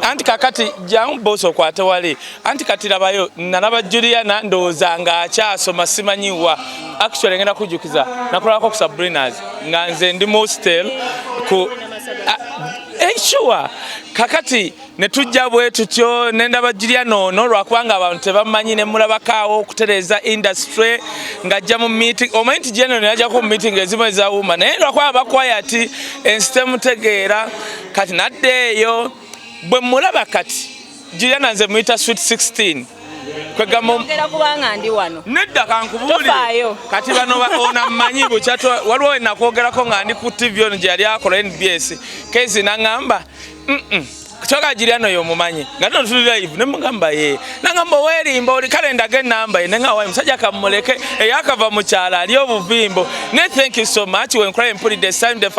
Anti kakati jangu boss, okwate wali. Anti kati labayo, nalaba Juliana, ndowooza ng'akyasoma, simanyiwa. Actually ngenda kujjukiza, nakulabako ku Sabrinas nga nze ndi mu hostel ku sure. Kakati ne tujja bwe tutyo, ne ndaba Juliana ono, lwakubanga abantu tebamanyi, ne mulabakaawo okutereeza industry ng'ajja mu meeting. Omanyi nti Juliana ono yajjako mu meeting ezimu ezawuma, naye lwakuba bakwayati ensi temutegeera. Kati nadda eyo bwe mulaba. Kati Juliana nze muyita Sweet 16, kwegamba Ongera kubanga ndi wano. Nedda, kankubuulire. Tofaayo. Kati bano ono mmanyi bukyato. Waliwo we nakwogerako nga ndi ku TV ono gye yali akola NBS kezi, naŋŋamba, kyoka Juliana oyo omumanyi?" Nga tuno tuli live, ne mugamba ye, nagamba, "Oweerimba oli." Kale ndaga enamba ye, nenga wayi musajja kamuleke, eyakava mu kyalo ali obuvimbo. Ne thank you so much. Wenkulaba mpulidde time, the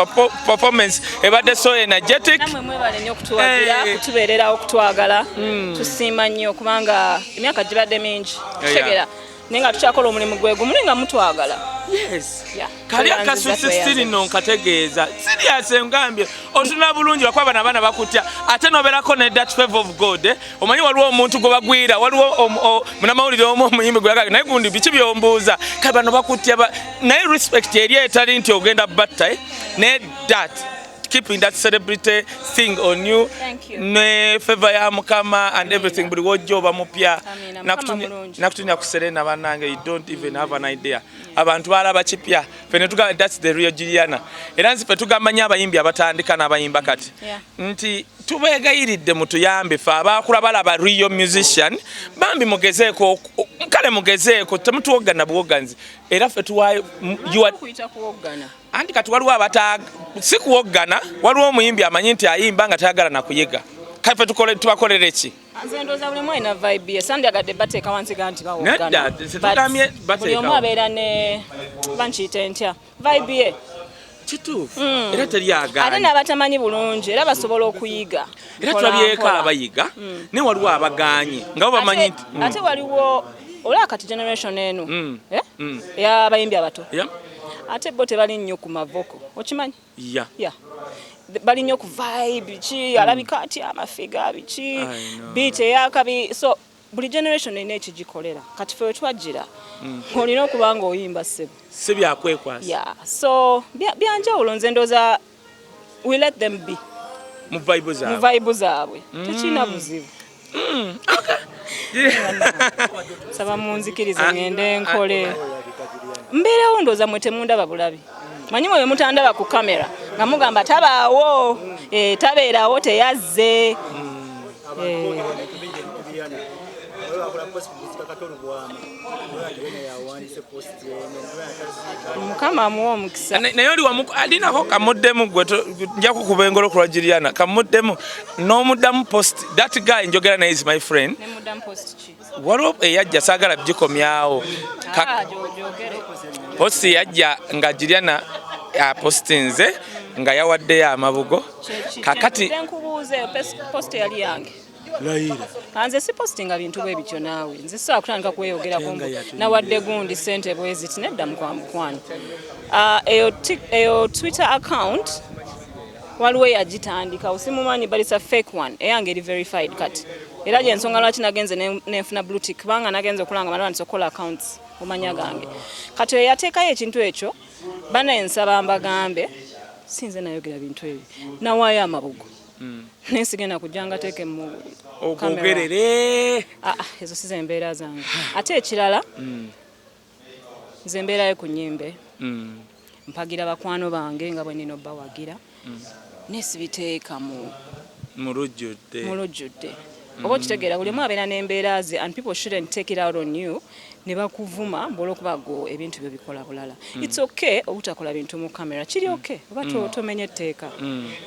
performance ebadde so energetic. Namwe mwebale nnyo okutuwagira, Eh. kutubeererawo, okutwagala. Tusiima nnyo kubanga emyaka gibadde mingi, tutegera, naye nga tukyakola omulimu gwe gumu, naye nga mutwagala. Yes. Yeah. Kali aka Tweyanziza, Sweet 16. tweyanziza. Nno nkategeeza serious, ngambye otuna bulungi lwakuba bano abaana bakutya, ate nobeerako ne that favor of God, eh? Omanyi waliwo omuntu gwe bagwira, waliwo munamawulire omu omuyimbi gwe yagambye, "Naye gundi biki byombuuza?" Kale bano bakutya naye respect eri etali nti ogenda batta, eh? Ne that keeping that celebrity thing on you. Thank you. Ne favor ya Mukama and everything, buli wojja oba mupya. Amina. Mukama mulungi. Nakutunya ku Serena, bannange, you don't even have an idea. Abantu balaba kipya, ffe ne tugamba, "That's the real Juliana." Era nzi ffe tugamba nnyo abayimbi abatandika n'abayimba kati nti tubeegayiridde mutuyambe, ffe abaakula balaba real musician. Bambi mugezeeko kale mugezeeko, temutuwoggana buwogganzi. Era ffe tuwaayo Okuyita kuwoggana. Anti kati waliwo abata si kuwoggana, waliwo omuyimbi amanyi nti ayimba nga tayagala nakuyiga. Kale ffe tubakolere ki? Nze ndowooza buli omu alina vibe ye. Sandyagadde bateeka wansi ga nti bawoggana. Nedda, tetugambye But bateekawo. buli omu abeera ne bankiyite ntya, vibe ye. Kituufu, era teri Ate agaanye. n'abatamanyi bulungi era basobola okuyiga. Era Mpola tulabyeko mpola. abayiga, naye waliwo abaganye nga bo bamanyi nti Ate waliwo olaba kati generation eno, eh? Mm. Ey'abayimbi abato, ate bo tebali nnyo ku mavoko, okimanyi? Ya. Ya, bali nnyo ku vibe, biki, alabika atya, amafiga, biki, I know. beat eyakabi. So buli generation erina ekigikolera. Kati fe wetwajjira, olina okuba nga oyimba, ssebo. Si byakwekwasa. Yeah, so byanjawulo. Nze ndowooza we let them be mu vibe mu zaabwe. Vibe zaabwe, tekirina buzibu. Saba munzikirize ngende nkole, mbeerewo. Ndowooza mwe temundaba bulabi, manyi mwe mutandaba ku kamera nga mugamba tabaawo, eh, tabeerawo, teyazze. Eh. Bakola post kuzika Kato Lubwama, yawandise post. Mukama amuwa omukisa. Naye oli wamu alinako kamuddemu gwe nja kukuba engolo ku lwa Juliana, kamuddemu n'omuddamu post. That guy njogera naye is my friend. Nemuddamu post ki? Waliwo eyajja, saagala gikomyawo. Ah, gyogere. Post yajja nga Juliana apostinze nga yawaddeyo amabugo. Kakati nkubuuze, post yali yange? Layira. Nze si postinga bintu bwe bityo naawe. Nze sobola kutandika kweyogerako mbu Tenga yatuyimira. Nawadde gundi sente bwe ziti. Nedda mukwano. Ah, eyo Twitter account waliwo eyagitandikawo, simumanyi, but it's a fake one. Eyange eri verified. Kati era gyensonga lwaki nagenze nenfuna blue tick, kubanga nagenze okulanga malwandisa okukola accounts mu manya gange. Kati oyo yateekayo ekintu ekyo, banaye nsaba mbagambe, sinze nayogera bintu ebyo nawaayo amabugo, naye sigenda kujja nga teeke mu camera. Ogwogerere. Ah, ah, ezo si ze mbeera zange. Ate ekirala, nze mbeerayo ku nnyimbe, mpagira bakwano bange nga bwe nina obbawagira, naye sibiteeka mu mu lujjudde. Mu lujjudde, oba okitegeera? Buli omu abeera n'embeera ze, and people shouldn't take it out on you ne bakuvuma mbu olwokuba go ebintu byo bikola bulala. It's okay obutakola bintu mu kamera, kiri okay, oba tomenye etteeka.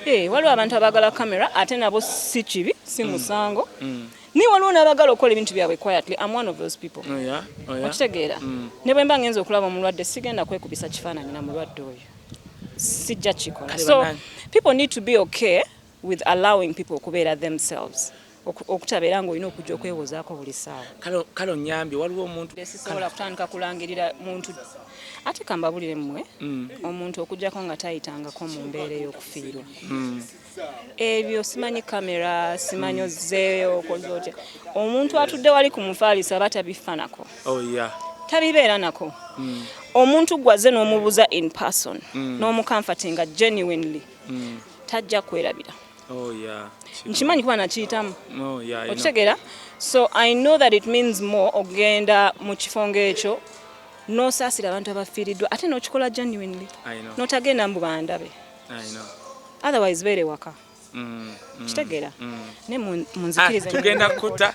Eh, waliwo abantu abaagala kamera, ate nabo si kibi, si musango. Naye waliwo n'abaagala okukola ebintu byabwe quietly. I'm one of those people. Oh, yeah. Okitegeera? Ne bwe mba ngenza okulaba omulwadde, sigenda kwekubisa kifaananyi na mulwadde oyo, sijja kikola. Kale So bannange. people need to be okay with allowing people okubeera themselves. Okutabeera ng'olina okujja okwewozaako buli ssaawa. Kale onyambye, waliwo omuntu. Sisobola kutandika kulangirira muntu. Ate kambabulire mmwe, omuntu okugjako nga tayitangako mu mbeera ey'okufiirwa, ebyo simanyi kamera, simanyi ozzeeyo okoze otya, omuntu atudde wali ku mufaaliso aba tabifanako. Tabibeera nako. Omuntu gwaze n'omubuuza in person n'omucomfortinga genuinely, tajja kwerabira. Nkimanyi kuba nakiyitamu. Oh, yeah, I know. Okitegeera? So I know that it means more ogenda mu kifo ng'ekyo n'osaasira abantu abafiiriddwa, ate n'okikola genuinely, I know. n'otagenda mbu bandabe. I know. Otherwise beere waka. Kitegeera? Ne munzikirize. Ah, tugenda kutta.